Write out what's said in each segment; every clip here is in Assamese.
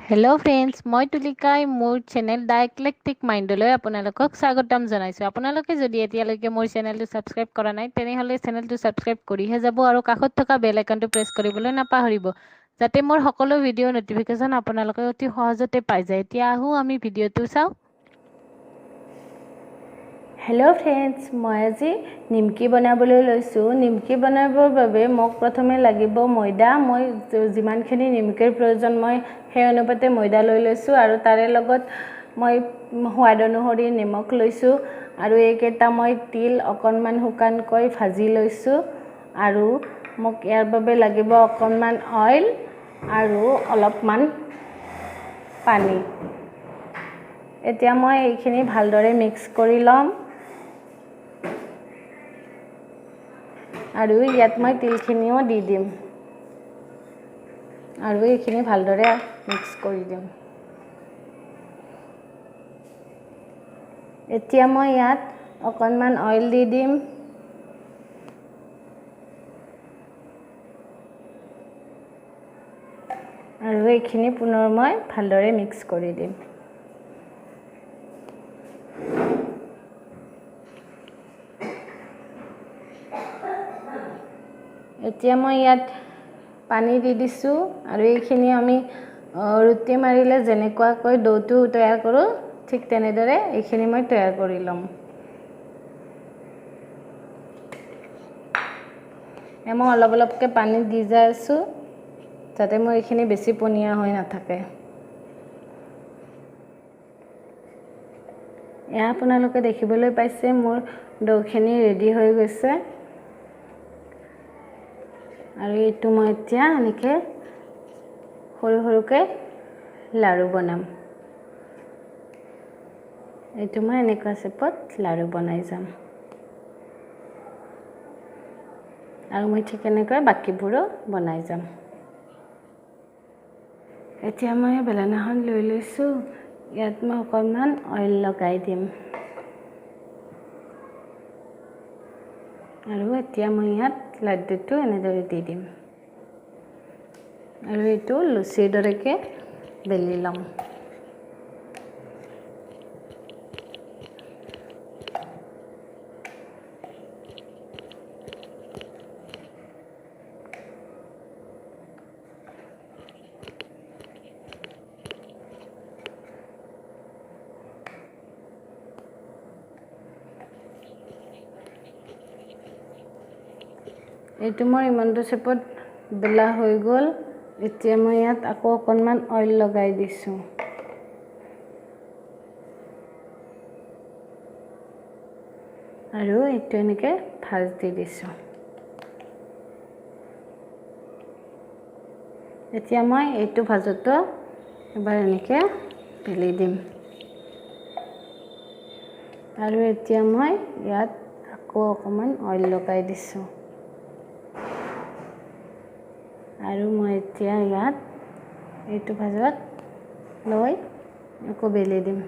হেল্ল' ফ্ৰেণ্ডছ, মই তুলিকাই মোৰ চেনেল the eclectic মাইণ্ডলৈ আপোনালোকক স্বাগতম জনাইছোঁ। আপোনালোকে যদি এতিয়ালৈকে মোৰ চেনেলটো ছাবস্ক্ৰাইব কৰা নাই, তেনেহ'লে চেনেলটো ছাবস্ক্ৰাইব কৰিহে যাব আৰু কাষত থকা বেল আইকনটো প্ৰেছ কৰিবলৈ নাপাহৰিব, যাতে মোৰ সকলো ভিডিঅ' ন'টিফিকেশ্যন আপোনালোকে অতি সহজতে পাই যায়। এতিয়া আহোঁ আমি ভিডিঅ'টো চাওঁ। হেল্ল' ফ্ৰেণ্ডছ, মই আজি নিমকি বনাবলৈ লৈছোঁ। নিমকি বনাবৰ বাবে মোক প্ৰথমে লাগিব ময়দা। মই যিমানখিনি নিমকিৰ প্ৰয়োজন মই সেই অনুপাতে ময়দা লৈ লৈছোঁ আৰু তাৰে লগত মই সোৱাদ অনুসৰি নিমখ লৈছোঁ আৰু এইকেইটা মই তিল অকণমান শুকানকৈ ভাজি লৈছোঁ আৰু মোক ইয়াৰ বাবে লাগিব অকণমান অইল আৰু অলপমান পানী। এতিয়া মই এইখিনি ভালদৰে মিক্স কৰি ল'ম আৰু ইয়াত মই তিলখিনিও দি দিম আৰু এইখিনি ভালদৰে মিক্স কৰি দিম। এতিয়া মই ইয়াত অকণমান অইল দি দিম। আৰু এইখিনি পুনৰ মই ভালদৰে মিক্স কৰি দিম। এতিয়া মই ইয়াত পানী দি দিছোঁ আৰু এইখিনি আমি ৰুটি মাৰিলে যেনেকুৱাকৈ দৌটো তৈয়াৰ কৰোঁ ঠিক তেনেদৰে এইখিনি মই তৈয়াৰ কৰি ল'ম। মই অলপ অলপকৈ পানী দি যাই আছোঁ যাতে মোৰ এইখিনি বেছি পনীয়া হৈ নাথাকে। এয়া আপোনালোকে দেখিবলৈ পাইছে মোৰ দৌখিনি ৰেডি হৈ গৈছে। আৰু এইটো মই এতিয়া এনেকৈ সৰু সৰুকৈ লাড়ু বনাম। এইটো মই এনেকুৱা চেপত লাড়ু বনাই যাম আৰু মই ঠিক এনেকৈ বাকীবোৰো বনাই যাম। এতিয়া মই বেলনাখন লৈ লৈছোঁ। ইয়াত মই অকণমান অইল লগাই দিম আৰু এতিয়া মই ইয়াত লাড্ডুটো এনেদৰে দি দিম আৰু এইটো লুচিৰ দৰেকৈ বেলি ল'ম। এইটো মোৰ ইমানটো চেপত বেলা হৈ গ'ল। এতিয়া মই ইয়াত আকৌ অকণমান অইল লগাই দিছোঁ। আৰু এইটো এনেকৈ ভাজ দি দিছোঁ। এতিয়া মই এইটো ভাজতো এবাৰ এনেকৈ বেলি দিম আৰু এতিয়া মই ইয়াত আকৌ অকণমান অইল লগাই দিছোঁ আৰু মই এতিয়া ইয়াত এইটো ভাজত লৈ আকৌ বেলি দিম।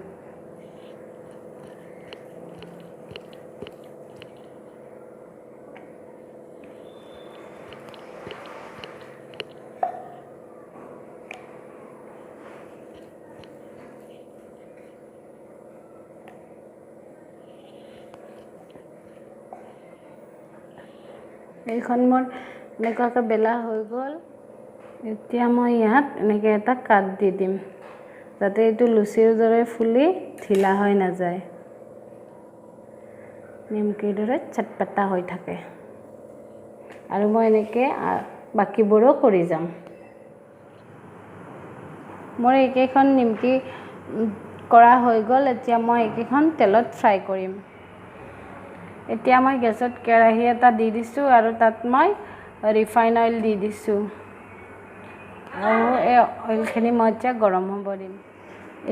এইখন মোৰ এনেকুৱাকৈ বেলা হৈ গ'ল। এতিয়া মই ইয়াত এনেকৈ এটা কাট দি দিম যাতে এইটো লুচিৰ দৰে ফুলি ঢিলা হৈ নাযায়, নিমকিৰ দৰে চটপটা হৈ থাকে। আৰু মই এনেকৈ বাকীবোৰো কৰি যাম। মোৰ এইকেইখন নিমকি কৰা হৈ গ'ল। এতিয়া মই এইকেইখন তেলত ফ্ৰাই কৰিম। এতিয়া মই গেছত কেৰাহী এটা দি দিছোঁ আৰু তাত মই ৰিফাইন অইল দি দিছোঁ আৰু এই অইলখিনি মই এতিয়া গৰম হ'ব দিম।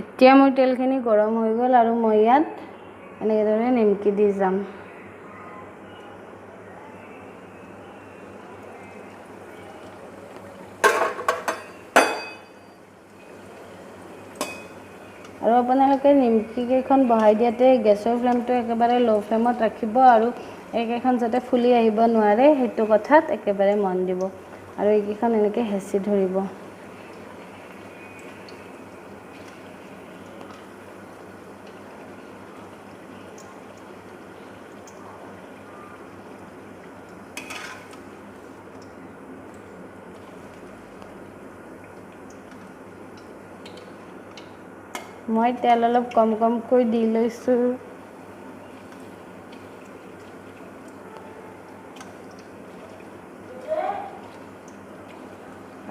এতিয়া মোৰ তেলখিনি গৰম হৈ গ'ল আৰু মই ইয়াত এনেদৰে নিমকি দি যাম। আৰু আপোনালোকে নিমকি কেইখন বহাই দিয়াতে গেছৰ ফ্লেমটো একেবাৰে ল' ফ্লেমত ৰাখিব আৰু এইকেইখন যাতে ফুলি আহিব নোৱাৰে সেইটো কথাত একেবাৰে মন দিব আৰু এইকেইখন এনেকৈ হেঁচি ধৰিব। মই তেল অলপ কম কমকৈ দি লৈছোঁ।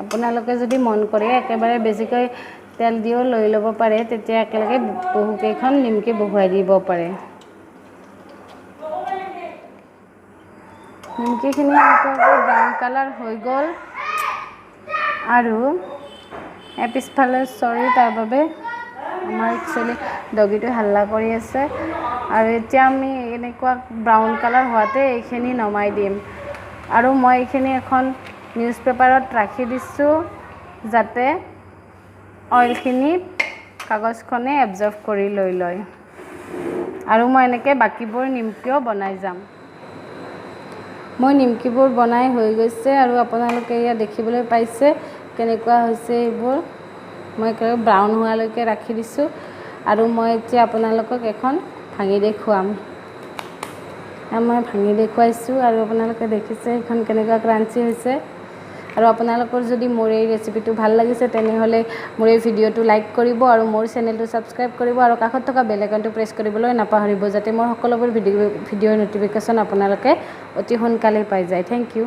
আপোনালোকে যদি মন কৰে একেবাৰে বেছিকৈ তেল দিও লৈ ল'ব পাৰে, তেতিয়া একেলগে বহুকেইখন নিমকি বহুৱাই দিব পাৰে। নিমকিখিনি এনেকুৱাকৈ ব্ৰাউন কালাৰ হৈ গ'ল। আৰু পিছফালে চৰি, তাৰ বাবে আমাৰ একচুৱেলি ডগীটোৱে হাল্লা কৰি আছে। আৰু এতিয়া আমি এনেকুৱা ব্ৰাউন কালাৰ হোৱাতে এইখিনি নমাই দিম। আৰু মই এইখিনি এখন নিউজ পেপাৰত ৰাখি দিছোঁ, যাতে অইলখিনি কাগজখনে এবজৰ্ভ কৰি লৈ লয়। আৰু মই এনেকৈ বাকীবোৰ নিমকিও বনাই যাম। মই নিমকিবোৰ বনাই হৈ গৈছে আৰু আপোনালোকে ইয়াত দেখিবলৈ পাইছে কেনেকুৱা হৈছে এইবোৰ। মই একেবাৰে ব্ৰাউন হোৱালৈকে ৰাখি দিছোঁ। আৰু মই এতিয়া আপোনালোকক এখন ভাঙি দেখুৱাম। মই ভাঙি দেখুৱাইছোঁ আৰু আপোনালোকে দেখিছে এইখন কেনেকুৱা ক্ৰাঞ্চি হৈছে। আৰু আপোনালোকৰ যদি মোৰ এই ৰেচিপিটো ভাল লাগিছে তেনেহ'লে মোৰ এই ভিডিঅ'টো লাইক কৰিব আৰু মোৰ চেনেলটো ছাবস্ক্ৰাইব কৰিব আৰু কাষত থকা বেল আইকনটো প্ৰেছ কৰিবলৈ নাপাহৰিব, যাতে মোৰ সকলোবোৰ ভিডিঅ'ৰ ন'টিফিকেশ্যন আপোনালোকে অতি সোনকালেই পাই যায়। Thank you.